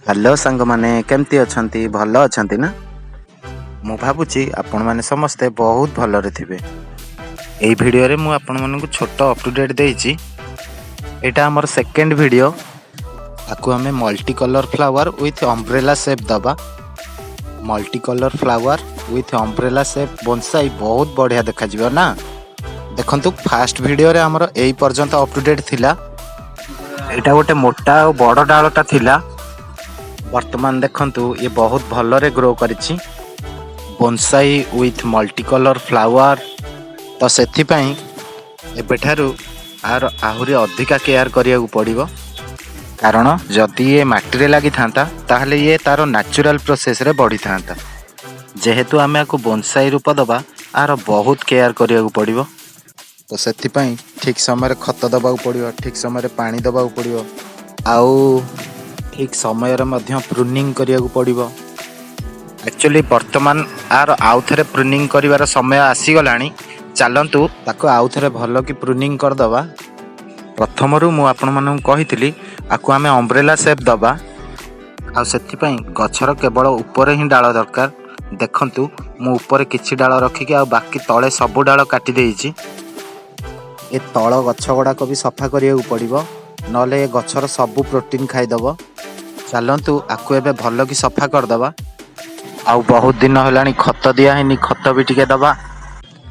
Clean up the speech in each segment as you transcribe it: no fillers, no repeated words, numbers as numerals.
Hello ସାଙ୍ଗମାନେ, କେମିତି ଅଛନ୍ତି? ଭଲ ଅଛନ୍ତି ନା? ମୁଁ ଭାବୁଛି ଆପଣମାନେ ସମସ୍ତେ ବହୁତ ଭଲରେ ଥିବେ। ଏଇ ଭିଡ଼ିଓରେ ମୁଁ ଆପଣମାନଙ୍କୁ ଛୋଟ ଅପ୍ ଟୁ ଡେଟ୍ ଦେଇଛି। ଏଇଟା ଆମର ସେକେଣ୍ଡ ଭିଡ଼ିଓ। ଆକୁ ଆମେ multi colour flower with umbrella shape ଦେବା। Multi colour flower with umbrella shape bonsai ବହୁତ ବଢ଼ିଆ ଦେଖାଯିବ ନା? ଦେଖନ୍ତୁ, ଫାଷ୍ଟ ଭିଡ଼ିଓରେ ଆମର ଏଇ ପର୍ଯ୍ୟନ୍ତ ଅପ୍ ଟୁ ଡେଟ୍ ଥିଲା। ଏଇଟା ଗୋଟେ ମୋଟା ଆଉ ବଡ଼ ଡାଳଟା ଥିଲା। ବର୍ତ୍ତମାନ ଦେଖନ୍ତୁ, ଇଏ ବହୁତ ଭଲରେ ଗ୍ରୋ କରିଛି, bonsai with multi colour flower। ତ ସେଥିପାଇଁ ଏବେଠାରୁ ଆର ଆହୁରି ଅଧିକା କେୟାର କରିବାକୁ ପଡ଼ିବ, କାରଣ ଯଦି ଇଏ ମାଟିରେ ଲାଗିଥାନ୍ତା, ତାହେଲେ ଇଏ ତାର ନ୍ୟାଚୁରାଲ ପ୍ରୋସେସରେ ବଢ଼ିଥାନ୍ତା। ଯେହେତୁ ଆମେ ଆକୁ ବୋନସାଇ ରୂପ ଦେବା, ଆର ବହୁତ କେୟାର କରିବାକୁ ପଡ଼ିବ। ତ ସେଥିପାଇଁ ଠିକ୍ ସମୟରେ ଖତ ଦେବାକୁ ପଡ଼ିବ, ଠିକ୍ ସମୟରେ ପାଣି ଦେବାକୁ ପଡ଼ିବ ଆଉ ଠିକ୍ ସମୟରେ ମଧ୍ୟ ପ୍ରୁନିଂ କରିବାକୁ ପଡ଼ିବ। ଆକ୍ଚୁଆଲି ବର୍ତ୍ତମାନ ଆର ଆଉ ଥରେ ପ୍ରୁନିଂ କରିବାର ସମୟ ଆସିଗଲାଣି। ଚାଲନ୍ତୁ, ତାକୁ ଆଉ ଥରେ ଭଲ କି ପ୍ରୁନିଂ କରିଦେବା। ପ୍ରଥମରୁ ମୁଁ ଆପଣମାନଙ୍କୁ କହିଥିଲି, ଆକୁ ଆମେ ଅମ୍ବ୍ରେଲା ସେପ୍ ଦେବା ଆଉ ସେଥିପାଇଁ ଗଛର କେବଳ ଉପରେ ହିଁ ଡାଳ ଦରକାର। ଦେଖନ୍ତୁ, ମୁଁ ଉପରେ କିଛି ଡାଳ ରଖିକି ଆଉ ବାକି ତଳେ ସବୁ ଡାଳ କାଟି ଦେଇଛି। ଏ ତଳ ଗଛ ଗୁଡ଼ାକ ବି ସଫା କରିବାକୁ ପଡ଼ିବ, ନହେଲେ ଏ ଗଛର ସବୁ ପ୍ରୋଟିନ୍ ଖାଇଦେବ। ଚାଲନ୍ତୁ, ଆକୁ ଏବେ ଭଲ କି ସଫା କରିଦେବା। ଆଉ ବହୁତ ଦିନ ହେଲାଣି ଖତ ଦିଆ ହେଇନି, ଖତ ବି ଟିକେ ଦବା।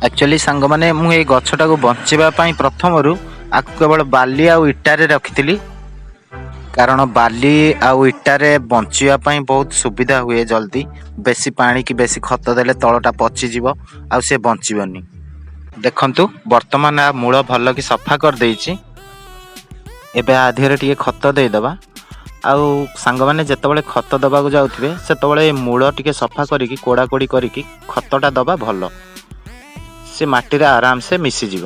ଆକ୍ଚୁଆଲି ସାଙ୍ଗମାନେ, ମୁଁ ଏଇ ଗଛଟାକୁ ବଞ୍ଚେଇବା ପାଇଁ ପ୍ରଥମରୁ ଆକୁ କେବଳ ବାଲି ଆଉ ଇଟାରେ ରଖିଥିଲି, କାରଣ ବାଲି ଆଉ ଇଟାରେ ବଞ୍ଚିବା ପାଇଁ ବହୁତ ସୁବିଧା ହୁଏ ଜଲ୍ଦି। ବେଶୀ ପାଣି କି ବେଶୀ ଖତ ଦେଲେ ତଳଟା ପଚିଯିବ ଆଉ ସେ ବଞ୍ଚିବନି। ଦେଖନ୍ତୁ, ବର୍ତ୍ତମାନ ଆ ମୂଳ ଭଲ କି ସଫା କରିଦେଇଛି। ଏବେ ଆ ଦେହରେ ଟିକେ ଖତ ଦେଇଦେବା। ଆଉ ସାଙ୍ଗମାନେ, ଯେତେବେଳେ ଖତ ଦେବାକୁ ଯାଉଥିବେ, ସେତେବେଳେ ଏ ମୂଳ ଟିକେ ସଫା କରିକି, କୋଡ଼ା କୋଡ଼ି କରିକି ଖତଟା ଦେବା ଭଲ। ସେ ମାଟିରେ ଆରାମସେ ମିଶିଯିବ।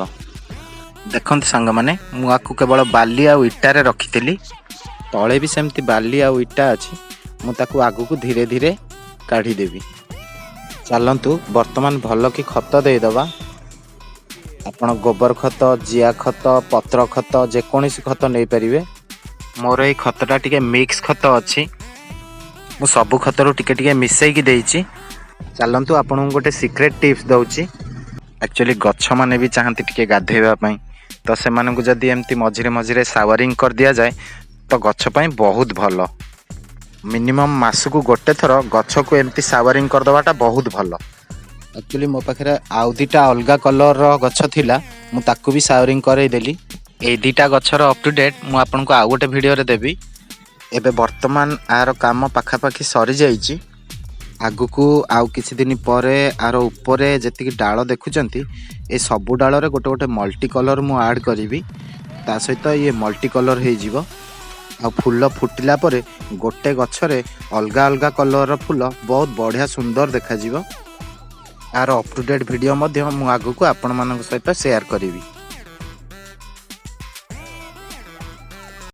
ଦେଖନ୍ତୁ ସାଙ୍ଗମାନେ, ମୁଁ ଆକୁ କେବଳ ବାଲି ଆଉ ଇଟାରେ ରଖିଥିଲି। ତଳେ ବି ସେମିତି ବାଲି ଆଉ ଇଟା ଅଛି। ମୁଁ ତାକୁ ଆଗକୁ ଧୀରେ ଧୀରେ କାଢ଼ିଦେବି। ଚାଲନ୍ତୁ, ବର୍ତ୍ତମାନ ଭଲ କି ଖତ ଦେଇଦେବା। ଆପଣ ଗୋବର ଖତ, ଜିଆ ଖତ, ପତ୍ର ଖତ, ଯେକୌଣସି ଖତ ନେଇପାରିବେ। ମୋର ଏଇ ଖତଟା ଟିକେ ମିକ୍ସ ଖତ ଅଛି। ମୁଁ ସବୁ ଖତରୁ ଟିକେ ଟିକେ ମିଶେଇକି ଦେଇଛି। ଚାଲନ୍ତୁ, ଆପଣଙ୍କୁ ଗୋଟେ ସିକ୍ରେଟ୍ ଟିପ୍ସ ଦେଉଛି। ଆକ୍ଚୁଆଲି ଗଛମାନେ ବି ଚାହାନ୍ତି ଟିକେ ଗାଧେଇବା ପାଇଁ। ତ ସେମାନଙ୍କୁ ଯଦି ଏମିତି ମଝିରେ ମଝିରେ ସାୱାରିଂ କରିଦିଆଯାଏ, ତ ଗଛ ପାଇଁ ବହୁତ ଭଲ। ମିନିମମ୍ ମାସକୁ ଗୋଟେ ଥର ଗଛକୁ ଏମିତି ସାୱାରିଂ କରିଦେବାଟା ବହୁତ ଭଲ। ଆକ୍ଚୁଆଲି ମୋ ପାଖରେ ଆଉ ଦୁଇଟା ଅଲଗା କଲର୍ର ଗଛ ଥିଲା, ମୁଁ ତାକୁ ବି ସାୱାରିଂ କରେଇଦେଲି। ଏଇ ଦୁଇଟା ଗଛର ଅପ୍ ଟୁ ଡେଟ୍ ମୁଁ ଆପଣଙ୍କୁ ଆଉ ଗୋଟେ ଭିଡ଼ିଓରେ ଦେବି। ଏବେ ବର୍ତ୍ତମାନ ଆର କାମ ପାଖାପାଖି ସରିଯାଇଛି। ଆଗକୁ ଆଉ କିଛି ଦିନ ପରେ ଆର ଉପରେ ଯେତିକି ଡାଳ ଦେଖୁଛନ୍ତି, ଏ ସବୁ ଡାଳରେ ଗୋଟେ ଗୋଟେ ମଲ୍ଟି କଲର୍ ମୁଁ ଆଡ଼୍ କରିବି। ତା ସହିତ ଇଏ ମଲ୍ଟି କଲର୍ ହେଇଯିବ ଆଉ ଫୁଲ ଫୁଟିଲା ପରେ ଗୋଟେ ଗଛରେ ଅଲଗା ଅଲଗା କଲର୍ର ଫୁଲ ବହୁତ ବଢ଼ିଆ ସୁନ୍ଦର ଦେଖାଯିବ। ଆର ଅପ୍ ଟୁ ଡେଟ୍ ଭିଡ଼ିଓ ମଧ୍ୟ ମୁଁ ଆଗକୁ ଆପଣମାନଙ୍କ ସହିତ ସେୟାର କରିବି।